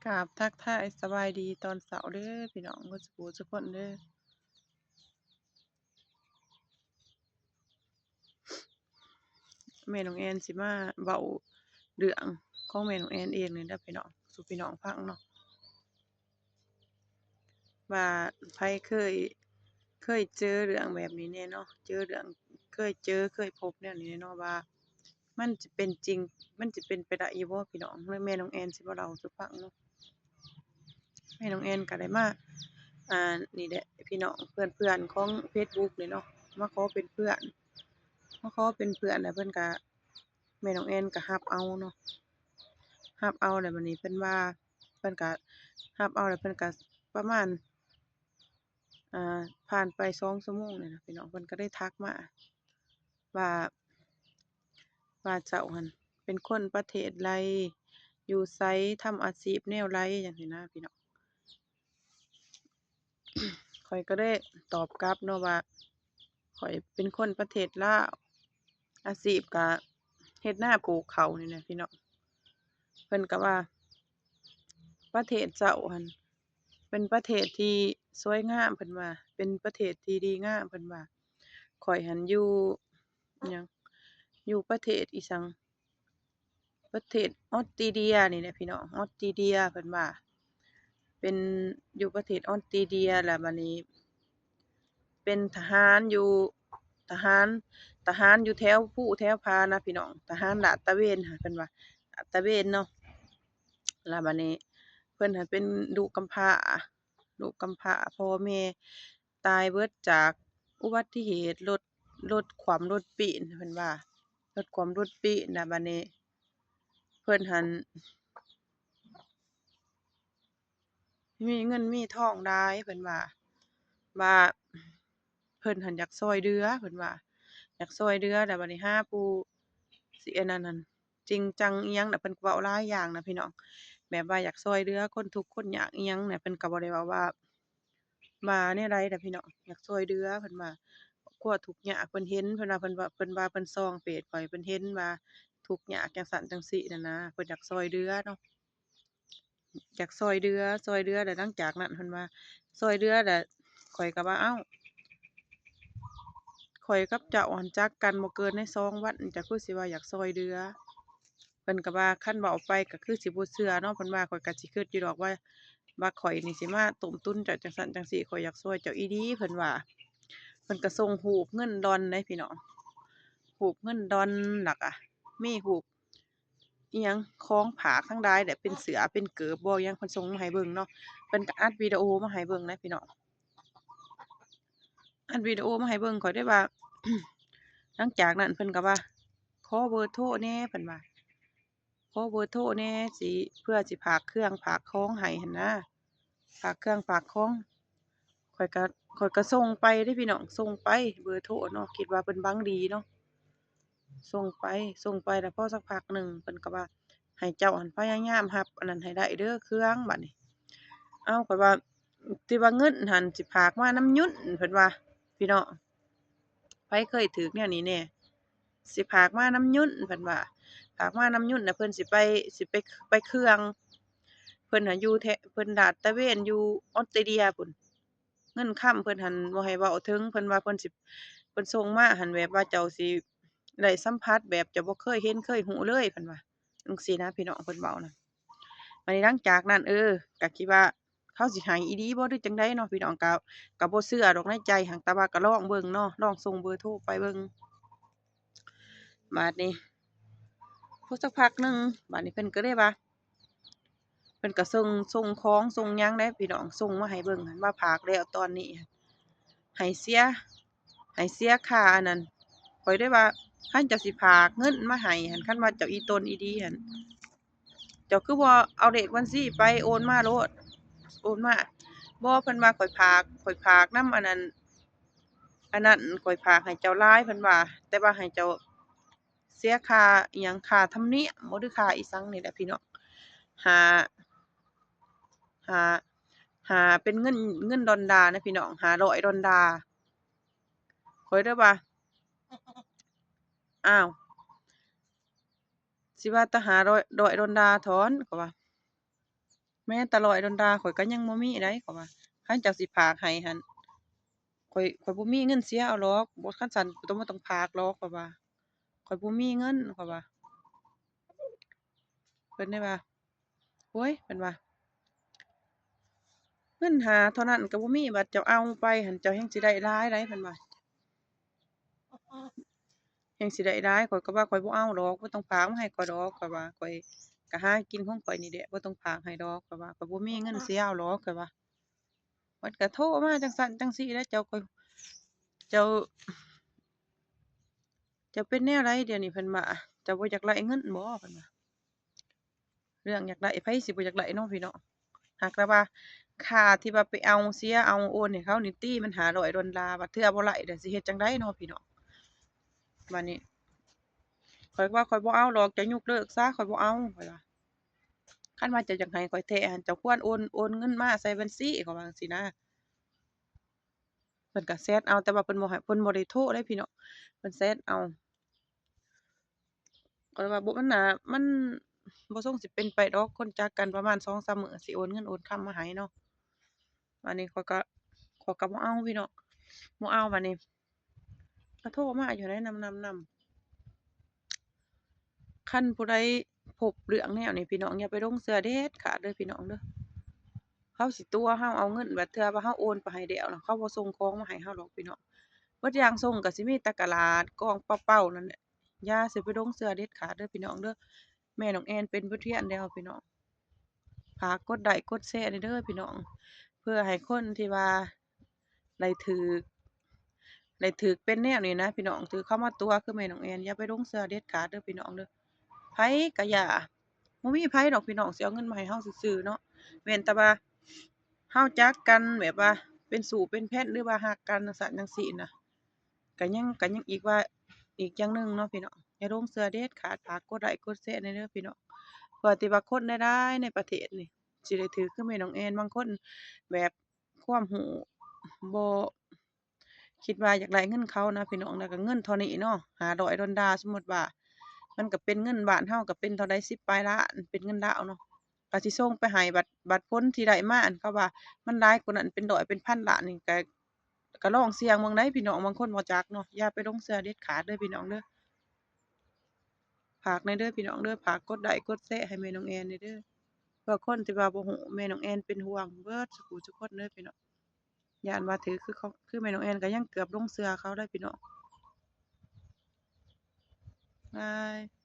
ກາບທັກທາຍສະບາຍດີຕອນເຊົ້າເດີພີ່ນ້ອງເບິດສູ່ຜູ້ສູ່ຄົນເດີ. ແມ່ນ້ອງແອນຊິມາເວົ້າເລື່ອງຂອງແມ່ນ້ອງແອນເອງນີ້ເດີພີ່ນ້ອງ ສູ່ພີ່ນ້ອງຟັງເນາະ ວ່າໃຜເຄີຍ ເຄີຍເຈີເລື່ອງແບບນີ້ແດ່ເນາະ ເຈີເລື່ອງ ເຄີຍເຈີ ເຄີຍພົບແນວນີ້ແດ່ເນາະ ວ່າ ມັນຈະເປັນຈິງ ມັນຈະເປັນໄປໄດ້ຢູ່ບໍ່ພີ່ນ້ອງ? ແມ່ນ້ອງແອນຊິມາເລົ່າສູ່ຟັງເນາະ. ແມ່ນ້ອງແອນກໍໄດ້ມາ ອ່າ ນີ້ແຫຼະພີ່ນ້ອງ ເພື່ອນໆຂອງເຟສບຸກນີ້ເນາະ ມາຂໍເປັນເພື່ອນ ມາຂໍເປັນເພື່ອນ ແລ້ວເພິ່ນກໍ ແມ່ນ້ອງແອນກໍຮັບເອົາເນາະ ຮັບເອົາແລ້ວບັດນີ້ເພິ່ນວ່າ ເພິ່ນກໍຮັບເອົາແລ້ວເພິ່ນກໍປະມານ ອ່າ ຜ່ານໄປສອງຊົ່ວໂມງນີ້ນະພີ່ນ້ອງ ເພິ່ນກໍໄດ້ທັກມາ ວ່າ ວ່າເຈົ້າຫັ້ນເປັນຄົນປະເທດໃດ ຢູ່ໃສ ທຳອາຊີບແນວໃດ ຈັ່ງຊີ້ນະພີ່ນ້ອງ. ຂ້ອຍກໍໄດ້ຕອບກັບເນາະວ່າ ຂ້ອຍເປັນຄົນປະເທດລາວ ອາຊີບກະເຮັດນາປູກເຂົ້ານີ້ແຫຼະພີ່ນ້ອງ. ເພິ່ນກໍວ່າ ປະເທດເຈົ້າຫັ້ນ ເປັນປະເທດທີ່ສວຍງາມ ເພິ່ນວ່າ ເປັນປະເທດທີ່ດີງາມ ເພິ່ນວ່າ. ຂ້ອຍຫັ້ນຢູ່ ຫຍັງ ຢູ່ປະເທດອີ່ຫຍັງ ປະເທດອອສເຕຣເລັຍນີ້ແຫຼະພີ່ນ້ອງ ອອສເຕຣເລັຍ ເພິ່ນວ່າ ເປັນ ຢູ່ປະເທດອອສເຕຣເລັຍ ແລ້ວບັດນີ້ ເປັນທະຫານຢູ່ ທະຫານ ທະຫານຢູ່ແຖວພູແຖວຜານະພີ່ນ້ອງ ທະຫານລາດຕະເວນຫັ້ນ ເພິ່ນວ່າລາດຕະເວນເນາະ. ແລ້ວບັດນີ້ເພິ່ນຫັ້ນເປັນລູກກຳພ້າ ລູກກຳພ້າ ພໍ່ແມ່ຕາຍເບິດຈາກອຸບັດຕິເຫດລົດ ລົດຂວ້ຳລົດປີ້ນ ເພິ່ນວ່າ ລົດຂວ້ຳລົດປີ້ນ. ແລ້ວບັດນີ້ເພິ່ນຫັ້ນ ມີເງິນມີທອງຫຼາຍ ເພິ່ນວ່າ ວ່າເພິ່ນຫັ້ນຢາກຊ່ອຍເຫຼືອ ເພິ່ນວ່າຢາກຊ່ອຍເຫຼືອ ແລ້ວບັດນີ້ຫາຜູ້ຊິອັນນັ້ນຫັ້ນ ຈິງຈັງອີ່ຫຍັງນະ ເພິ່ນກໍເວົ້າຫຼາຍຢ່າງນະພີ່ນ້ອງ ແບບວ່າຢາກຊ່ອຍເຫຼືອຄົນທຸກຄົນຍາກອີ່ຫຍັງນະ ເພິ່ນກໍບໍ່ໄດ້ເວົ້າວ່າ ວ່າແນວໃດນະພີ່ນ້ອງ ຢາກຊ່ອຍເຫຼືອ ເພິ່ນວ່າຄອບຄົວທຸກຍາກ ເພິ່ນເຫັນ ເພິ່ນວ່າ ເພິ່ນວ່າ ເພິ່ນວ່າເພິ່ນສ່ອງເຟສຂ້ອຍ ເພິ່ນເຫັນວ່າທຸກຍາກຈັ່ງຊັ້ນຈັ່ງຊີ້ຫັ້ນນະ ເພິ່ນຢາກຊ່ອຍເຫຼືອເນາະ. ຢາກຊ່ອຍເຫຼືອ ຊ່ອຍເຫຼືອ ແລ້ວຫຼັງຈາກນັ້ນເພິ່ນວ່າ ຊ່ອຍເຫຼືອ ແລ້ວຂ້ອຍກໍວ່າ ເອົ້າ ຂ້ອຍກັບເຈົ້າຫັ້ນຈັກກັນບໍ່ເກີນໃນສອງວັນ ເຈົ້າຄືຊິວ່າຢາກຊ່ອຍເຫຼືອ? ເພິ່ນກໍວ່າ ຄັນເວົ້າໄປກໍຄືຊິບໍ່ເຊື່ອເນາະ ເພິ່ນວ່າ ຂ້ອຍກໍຊິຄິດຢູ່ດອກວ່າ ວ່າຂ້ອຍນີ້ຊິມາຕົ້ມຕຸນເຈົ້າຈັ່ງຊັ້ນຈັ່ງຊີ້ ຂ້ອຍຢາກຊ່ອຍເຈົ້າອີ່ຫຼີ ເພິ່ນວ່າ. ເພິ່ນກໍສົ່ງຮູບເງິນດອນໃດ໋ພີ່ນ້ອງ ຮູບເງິນດອນ ແລ້ວກໍມີຮູບ ອີ່ຫຍັງ ຂອງຝາກທັງຫຼາຍແຫຼະ ເປັນເສື້ອເປັນເກີບບໍ່ ອີ່ຫຍັງ ເພິ່ນສົ່ງມາໃຫ້ເບິ່ງເນາະ ເພິ່ນກໍອັດວິດີໂອມາໃຫ້ເບິ່ງນະພີ່ນ້ອງ ອັດວິດີໂອມາໃຫ້ເບິ່ງ. ຂ້ອຍໄດ້ວ່າ ຫຼັງຈາກນັ້ນເພິ່ນກໍວ່າ ຂໍເບີໂທແດ່ ເພິ່ນວ່າ ຂໍເບີໂທແດ່ ຊິ ເພື່ອຊິຝາກເຄື່ອງຝາກຂອງໃຫ້ຫັ້ນນະ ຝາກເຄື່ອງຝາກຂອງ ຂ້ອຍກໍ ຂ້ອຍກໍສົ່ງໄປເດ້ພີ່ນ້ອງ ສົ່ງໄປເບີໂທເນາະ ຄິດວ່າເພິ່ນຫວັງດີເນາະ ສົ່ງໄປ ສົ່ງໄປ ແລ້ວພໍສັກພັກໜຶ່ງເພິ່ນກໍວ່າ ໃຫ້ເຈົ້າຫັ້ນພະຍາຍາມຮັບອັນນັ້ນໃຫ້ໄດ້ເດີ ເຄື່ອງ ບາດນີ້ ເອົ້າ ຂ້ອຍວ່າ ທີ່ວ່າເງິນຫັ້ນຊິຝາກມານຳຍຸນ ເພິ່ນວ່າ ພີ່ນ້ອງ ໃຜເຄີຍຖືກແນວນີ້ແດ່ ຊິຝາກມານຳຍຸນ ເພິ່ນວ່າ ຝາກມານຳຍຸນ ແລ້ວເພິ່ນຊິໄປ ຊິໄປ ໄປເຄື່ອງ ເພິ່ນຫາຢູ່ແຖ ເພິ່ນລາດຕະເວນຢູ່ອອສເຕຣເລັຍພຸ້ນ ເງິນຄຳເພິ່ນຫັ້ນບໍ່ໃຫ້ເວົ້າເຖິງ ເພິ່ນວ່າເພິ່ນຊິ ເພິ່ນສົ່ງມາຫັ້ນ ແບບວ່າເຈົ້າຊິໄດ້ສຳຜັດ ແບບເຈົ້າບໍ່ເຄີຍເຫັນເຄີຍຮູ້ເລີຍ ເພິ່ນວ່າ ຈັ່ງຊີ້ນະພີ່ນ້ອງ ເພິ່ນເວົ້ານະ. ບາດນີ້ຫຼັງຈາກນັ້ນ ເອີ ກະຄິດວ່າ ເຂົາຊິໃຫ້ອີ່ຫຼີບໍ່ ຫຼືຈັ່ງໃດເນາະ ພີ່ນ້ອງ ກະ ກະບໍ່ເຊື່ອດອກໃນໃຈຫັ້ນ ແຕ່ວ່າກະລອງເບິ່ງເນາະ ລອງສົ່ງເບີໂທໄປເບິ່ງ. ບາດນີ້ ພໍສັກພັກໜຶ່ງ ບາດນີ້ເພິ່ນກໍເລີຍວ່າ ເພິ່ນກໍສົ່ງ ສົ່ງຂອງສົ່ງຫຍັງໄດ໋ພີ່ນ້ອງ ສົ່ງມາໃຫ້ເບິ່ງຫັ້ນ ວ່າຝາກແລ້ວຕອນນີ້ ໃຫ້ເສຍ ໃຫ້ເສຍຄ່າອັນນັ້ນ ຂ້ອຍໄດ້ວ່າ ຄັນເຈົ້າຊິຝາກເງິນມາໃຫ້ຫັ້ນ ຄັນວ່າເຈົ້າອີ່ຕົນອີ່ດີຫັ້ນ ເຈົ້າຄືບໍ່ເອົາເລກບັນຊີໄປໂອນມາໂລດ ໂອນມາ. ບໍ່ ເພິ່ນວ່າຂ້ອຍຝາກ ຂ້ອຍຝາກນຳອັນນັ້ນ ອັນນັ້ນ ຂ້ອຍຝາກໃຫ້ເຈົ້າຫຼາຍ ເພິ່ນວ່າ ແຕ່ວ່າໃຫ້ເຈົ້າເສຍຄ່າອີ່ຫຍັງ ຄ່າທຳນຽມບໍ່ ຫຼືຄ່າອີ່ສັງນີ້ແຫຼະພີ່ນ້ອງ ຫາ ຫາ ຫາເປັນເງິນ ເງິນດອນລານະພີ່ນ້ອງ ຫ້າຮ້ອຍດອນລາ. ຂ້ອຍເລີຍວ່າ ອ້າວ ຊິວ່າແຕ່ຫ້າຮ້ອຍ ຮ້ອຍດອນລາຖອນ ຂ້ອຍວ່າ ແມ່ນ ແຕ່ຮ້ອຍໂດນດ່າ ຂ້ອຍກໍຍັງບໍ່ມີໃດ ຂ້ອຍວ່າ ຄັນເຈົ້າຊິຝາກໃຫ້ຫັ້ນ ຂ້ອຍ ຂ້ອຍບໍ່ມີເງິນເສຍເອົາດອກ ບໍ່ ຄັນຊັ້ນບໍ່ຕ້ອງ ບໍ່ຕ້ອງຝາກດອກ ຂ້ອຍວ່າ ຂ້ອຍບໍ່ມີເງິນ ຂ້ອຍວ່າ ເພິ່ນໄດ້ວ່າ ໂອ້ຍ ເພິ່ນວ່າ ເງິນຫາເທົ່ານັ້ນກໍບໍ່ມີ ບັດເຈົ້າເອົາໄປຫັ້ນ ເຈົ້າແຮ່ງຊິໄດ້ຫຼາຍໃດ ເພິ່ນວ່າ ແຮ່ງຊິໄດ້ຫຼາຍ ຂ້ອຍກໍວ່າ ຂ້ອຍບໍ່ເອົາດອກ ບໍ່ຕ້ອງຝາກມາໃຫ້ຂ້ອຍດອກ ຂ້ອຍວ່າ ຂ້ອຍກໍຫາກິນຂອງຂ້ອຍນີ້ແຫຼະ ບໍ່ຕ້ອງຝາກໃຫ້ດອກ ຂ້ອຍວ່າ ຂ້ອຍບໍ່ມີເງິນເສຍເອົາດອກ ຂ້ອຍວ່າ ມັນກໍໂທມາຈັ່ງຊັ້ນຈັ່ງຊີ້ແຫຼະ ເຈົ້າກໍ ເຈົ້າ ເຈົ້າເປັນແນວໃດດຽວນີ້ ເພິ່ນວ່າ ເຈົ້າບໍ່ຢາກໄດ້ເງິນບໍ ເພິ່ນວ່າ ເລື່ອງຢາກໄດ້ ໃຜຊິບໍ່ຢາກໄດ້ເນາະພີ່ນ້ອງ ຫາກແຕ່ວ່າຄ່າທີ່ວ່າໄປເອົາເສຍເອົາໂອນໃຫ້ເຂົານີ້ຕິ ມັນຫ້າຮ້ອຍໂດນດ່າ ບາດເທື່ອບໍ່ໄດ້ ແລ້ວຊິເຮັດຈັ່ງໃດເນາະພີ່ນ້ອງ ບາດນີ້ ຂ້ອຍວ່າ ຂ້ອຍບໍ່ເອົາດອກ ເຈົ້າຍົກເລີກຊະ ຂ້ອຍບໍ່ເອົາ ຂ້ອຍວ່າ ຄັນວ່າເຈົ້າຢາກໃຫ້ຂ້ອຍແທ້ຫັ້ນ ເຈົ້າຄວນໂອນ ໂອນເງິນມາໃສ່ບັນຊີ ຂ້ອຍວ່າຈັ່ງຊີ້ນະ ເພິ່ນກໍແຊັດເອົາ ແຕ່ວ່າເພິ່ນບໍ່ໃຫ້ ເພິ່ນບໍ່ໄດ້ໂທເດ້ພີ່ນ້ອງ ເພິ່ນແຊັດເອົາ ກໍເລີຍວ່າ ບໍ່ ມັນໜ້າ ມັນບໍ່ຊົງຊິເປັນໄປດອກ ຄົນຈັກກັນປະມານສອງສາມມື້ ຊິໂອນເງິນໂອນຄຳມາໃຫ້ເນາະ ບາດນີ້ຂ້ອຍກໍ ຂ້ອຍກໍບໍ່ເອົາພີ່ນ້ອງ ບໍ່ເອົາ ບາດນີ້ ກໍໂທມາຢູ່ໃດ ນຳໆໆ ຄັນຜູ້ໃດພົບເລື່ອງແນວນີ້ພີ່ນ້ອງ ຢ່າໄປຫຼົງເຊື່ອເດັດຂາດເດີພີ່ນ້ອງເດີ ເຂົາຊິຕົວະເຮົາເອົາເງິນ ບາດເທື່ອວ່າເຮົາໂອນໄປໃຫ້ແລ້ວນະ ເຂົາບໍ່ສົ່ງຂອງມາໃຫ້ເຮົາດອກພີ່ນ້ອງ ເບິດຢ່າງສົ່ງກໍຊິມີແຕ່ກະດາດກອງເປົ່າໆນັ້ນແຫຼະ ຢ່າຊິໄປຫຼົງເຊື່ອເດັດຂາດເດີພີ່ນ້ອງເດີ ແມ່ນ້ອງແອນເປັນບົດຮຽນແລ້ວພີ່ນ້ອງ ຝາກກົດໄລ້ກົດແຊແດ່ເດີພີ່ນ້ອງ ເພື່ອໃຫ້ຄົນທີ່ວ່າໄດ້ຖືກ ໄດ້ຖືກເປັນແນວນີ້ນະພີ່ນ້ອງ ຖືກເຂົາມາຕົວະຄືແມ່ນ້ອງແອນ ຢ່າໄປຫຼົງເຊື່ອເດັດຂາດເດີພີ່ນ້ອງເດີ ໃຜກໍຢ່າ ບໍ່ມີໃຜດອກພີ່ນ້ອງຊິເອົາເງິນມາໃຫ້ເຮົາຊື່ໆເນາະ ເວັ້ນແຕ່ວ່າເຮົາຈັກກັນແບບວ່າເປັນຊູ້ເປັນແຟນ ຫຼືວ່າຮັກກັນຈັ່ງຊັ້ນຈັ່ງຊີ້ນະ ກໍຍັງ ກໍຍັງອີກວ່າ ອີກຢ່າງໜຶ່ງເນາະພີ່ນ້ອງ ຢ່າຫຼົງເຊື່ອເດັດຂາດ ຝາກກົດໄລ້ກົດແຊແດ່ເດີພີ່ນ້ອງ ເພື່ອທີ່ວ່າຄົນຫຼາຍໆໃນປະເທດນີ້ ຊິໄດ້ຖືກຄືແມ່ນ້ອງແອນ ບາງຄົນແບບຄວາມຮູ້ບໍ່ ຄິດວ່າຢາກໄດ້ເງິນເຂົານະພີ່ນ້ອງ ແລ້ວກໍເງິນເທົ່ານີ້ເນາະ ຫ້າຮ້ອຍໂດນດ່າ ສົມມຸດວ່າ ມັນກໍເປັນເງິນບ້ານເຮົາກໍເປັນເທົ່າໃດ ສິບປາຍລ້ານ ເປັນເງິນລາວເນາະ ກໍຊິສົ່ງໄປໃຫ້ ບັດ ບັດຜົນທີ່ໄດ້ມາ ອັນເຂົາວ່າມັນຫຼາຍກວ່ານັ້ນ ເປັນຮ້ອຍເປັນພັນລ້ານນີ້ ກໍ ກໍລອງສ່ຽງເບິ່ງໄດ໋ພີ່ນ້ອງ ບາງຄົນບໍ່ຈັກເນາະ ຢ່າໄປຫຼົງເຊື່ອເດັດຂາດເດີພີ່ນ້ອງເດີ ຝາກແດ່ເດີພີ່ນ້ອງເດີ ຝາກກົດໄລ້ກົດແຊໃຫ້ແມ່ນ້ອງແອນແດ່ເດີ ເພື່ອຄົນທີ່ວ່າບໍ່ຮູ້ ແມ່ນ້ອງແອນເປັນຫ່ວງເບິດສູ່ຜູ້ສູ່ຄົນເດີພີ່ນ້ອງ ຢ້ານວ່າຖືກຄືຂອງ ຄືແມ່ນ້ອງແອນກໍຍັງເກືອບຫຼົງເຊື່ອເຂົາໄດ໋ພີ່ນ້ອງ ບາຍ.